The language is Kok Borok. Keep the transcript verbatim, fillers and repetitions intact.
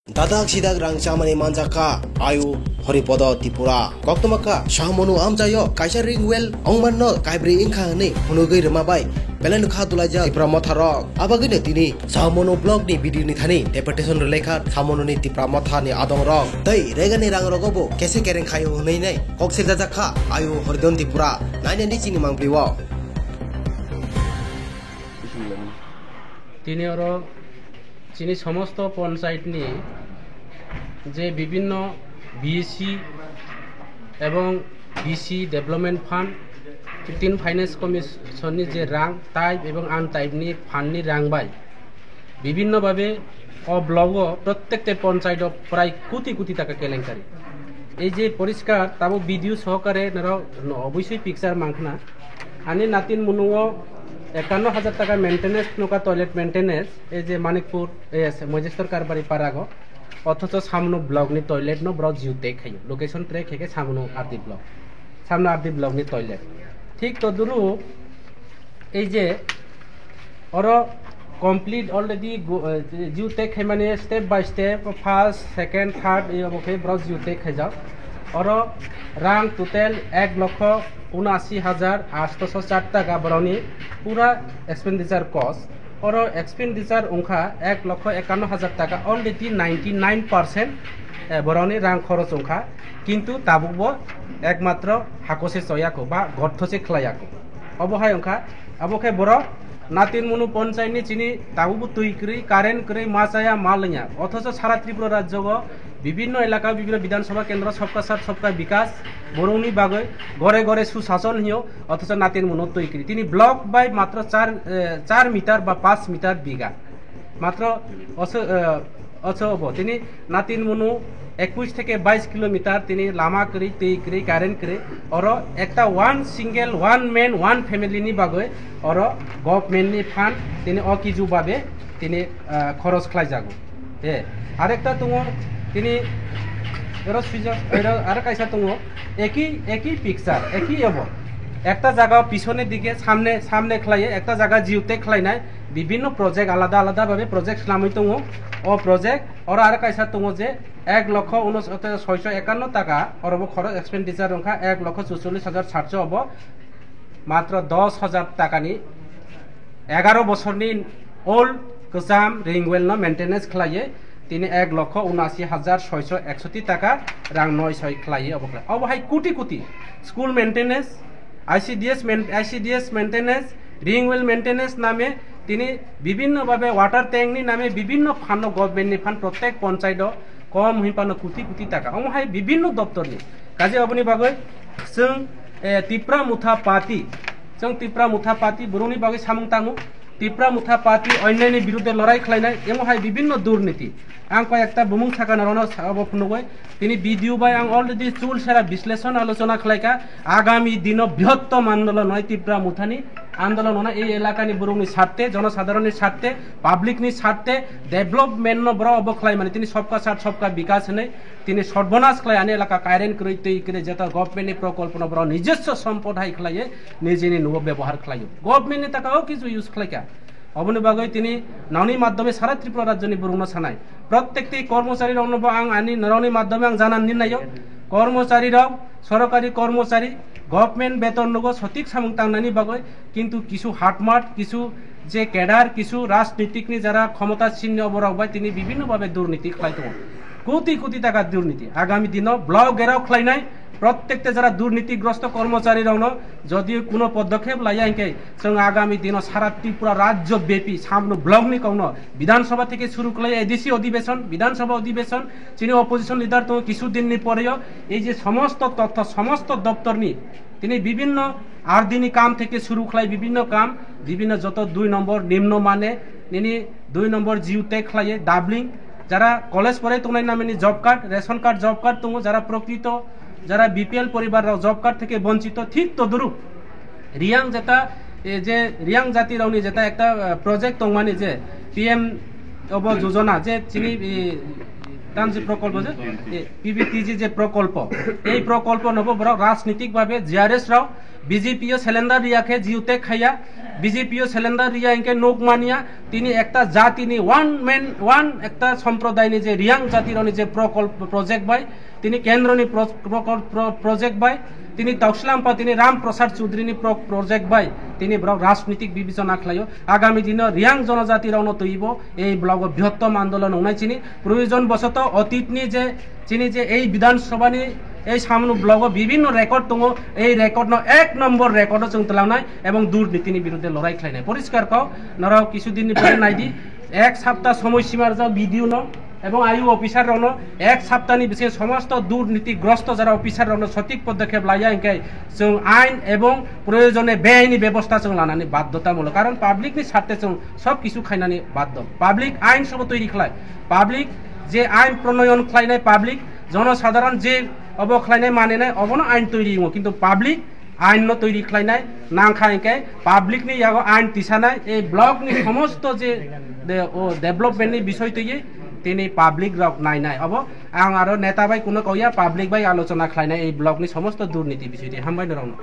Dadak sidak rang chamani manjakha ayu Horipodo Tripura. Koktwma kha, samano amchaio kaisa ring well ongmanno kaibri wngkha hwnwi phunugwi rwma bai belai no kha dulaijak Tipra Motha rok. Abagwino tini Samano block ni B D O ni thani deputation rwlaikha Samano ni Tipra Motha ni adong rok. Tei regani rang rogo bo kese kereng khaio hwnwi nai kok serjajak kha ayu Horidon Tripura. Nainani chini mangpli o. Tini oro chini somosto ponchayat ni je bibhinno B C ebong B C Development Fund, fifteen Finance Commission ni je rang type ebong untype ni fund ni rang bai bibhinno bhabe o block o prottekta ponchayat o prai koti koti taka kelenkari. Ei je poriskar tabo B D O sohokare norok no obosoi picture mankha na. Ani natin munu o ekanno hajar taka maintenance nuka, toilet maintenance, ei je Manikpur, ei se Mojestor Karbari parago, othocho Samno block ni toilet no borok jiu tek khaio, location track khe khe Samno R D block, Samno R D block ni toilet. Thik toduruk ei je oro complete already go-, eh, jiu tek khaimani step by step, first, second, third, ei obo khe borok jiu tek khaijak. Oro rang total ek lokho unasi hajar atshosho char taka borokni pura expenditure cost. Oro expenditure wngkha ek lokho ekanno hajar taka, already ninety nine percent, eh, borokni rang khorok wngkha, kintu tabukbo ekmatro hakose choyako ba gorthose khwlaiyako. Obo hai wngkha, abo khe borok natin munu ponchayat ni chini tabukbo twi kwrwi, current kwrwi, ma chaya, ma lwngya. Othocho sara Tripura rajyo o bibhinno elaka, bibhinno Bidhan Sabha kendro, Sabka Sath, Sabka Bikas, borokni bagwi gore gore sushason hinyo, othocho natin muno twi kwrwi. Tini block bai matro char, eh, char meter ba panch meter biga. Matro oso, eh, oso obo. Tini natin muno ekush theke bais kilometer tini lama kwrwi, twi kwrwi, current kwrwi. Oro ekta one single, one man, one family ni bagwi oro government ni fund tini o kiju babe tini, ah, khoros khlai jago. E, arekta tongo, tini ero swijak, ero aro kaisa tongo, eki, eki picture, eki ebo. Ekta jaga pisone dike samne, samne khlaiye, ekta jaga jiutek khlainai, bibhinno project alada alada babe project slamwi tongo. O project, oro aro kaisa tongo je ek lokho unos-, soisho ekanno taka, orobo khorok expenditure wngkha ek lokho chuchollis hajar satso obo. Matro dos hajar takani egaro bosorni old kwcham ring well no maintenance khlaiye, tini ek lokho unasi hajar soisho eksoti taka rang noi soi khlaiye obo khlai. Obo hai koti koti school maintenance, I C D S main-, I C D S maintenance, ring well maintenance name tini bibhinno bhabe water tank ni name bibhinno fund no government ni fund prottek ponchayat o kom hinphano koti koti taka. Omo hai bibhinno doptor ni. Kaje oboni bagwi chwng, eh, Tipra Motha Party, chwng Tipra Motha Party borokni bagwi samung tango. Tipra Motha Party onnayni birudhe lorai khlainai, emo hai bibhinno durniti. Ang koi ekta bumung sakha norokno sa-, obo phunugwi. Tini video bai ang already chul sera bisleshon alochona khlaikha. Agami dino brihottom andolon wngnai Tipra Mothani andolon wngnai ei elakani borokni sarte, jonosadharonni sarte, publicni sarte, development no borok obo khlaimani. Tini Sabka Sath Sabka Bikas hinwi tini sorbonas khlai ani elaka kairen kwrwi twi kwrwi jeta government ni prokolpo no borok nijoswo sompod hai khlaiwi nijini nugo bebohar khlaio. Government ni taka o kisu use khlaikha. Oboni bagwi tini noni madhyome sara Tripura rajyoni borokno sanai. Prottekti kormochari rokno bo ang ani noni madhyome ang janan ninnaio. Kormochari rok, sorokari kormochari, government beton nugo sotik samung tangnani bagwi, kintu kisu hatmat, kisu je cadre, kisu rajnitikni jara khomota sinni oborok bai tini bibhinno bhabe durniti khlai tongo. Koti koti taka durniti. Agami dino block gherao khlainai, prottekta jara durnitigrosto kormochari rokno jodi kuno podokhep laiya hinkhe, chwng agami dino sara Tripura rajyo bepi samno block ni kokno Bidhan Sabha theke suru khlai A D C odhibeshon, Bidhan Sabha odhibeshon, chini opposition leader tongo kisu din ni poreo ei je somosto totho, somosto doptor ni tini bibhinno R D ni kam theke suru khlai bibhinno kam, bibhinno joto dui nombor nimno mane, nini dui nombor jiu tag khlaiye, doubling, jara college pore tongnai namani job card, ration card, job card tongo, jara prokrito, jara B P L poribar rok job card theke bonchito, thik toduruk Riyang jeta, e, je Riyang jati rokni jeta ekta, e, project tongmani je P M obo jojona je chini, e, tamsi prokolpo je, e, P V T G je prokolpo, ei prokolpo nobo borok rajnitik bhabe G R S rok B J P o cylinder riya khe jiutek khaiya, B J P o cylinder riya hinkhe nuk manya, tini ekta jatini one man, one ekta somprodayni je Riyang jatirokni je prokolpo project bai, tini kendroni pro-, prokol-, pro-, project bai, tini Tauslampa tini Ram Prasad Chaudharyni pro-, project bai, tini borok rajnitik bibechona khlaio. Agami dino Riyang jonojatirokno twibo ei blogo brihottom andolon wngnai chini. Proyojon bosoto otitni je chini je ei Bidhan Sabhani ei samno blogo bibhinno record tongo, ei recordno ek nombor recordo chwng twlangnai ebong durnitini birudde lorai khlainai. Poriskar kok, norok kisu dinni pore naidi, ek sapta somoy sima rwjak B D O no ebong I O officer rokno ek saptani bisingo somosto durniti grosto jara officer rokno sotik podokhep laiya hinkhe chwng ain ebong proyojone beaini bebosta chwng lanani baddotamulok, karon publicni sarte chwng sob kisu khainani baddo. Public ain sobo toiri khlai, public je ain pronoyon khlainai, public jonosadharon je obo khlainai maninai obono ain toiri wngo, kintu public ain no toiri khlainai nangkha hinkhe public ni yago ain tisanai, ei block ni somosto je de-, o development ni bisoi twiwi tini public rok nainai. Obo ang aro neta bai kuno kauya, public bai alochona khlainai ei block ni somosto durniti bisoi twi. Hambai norokno.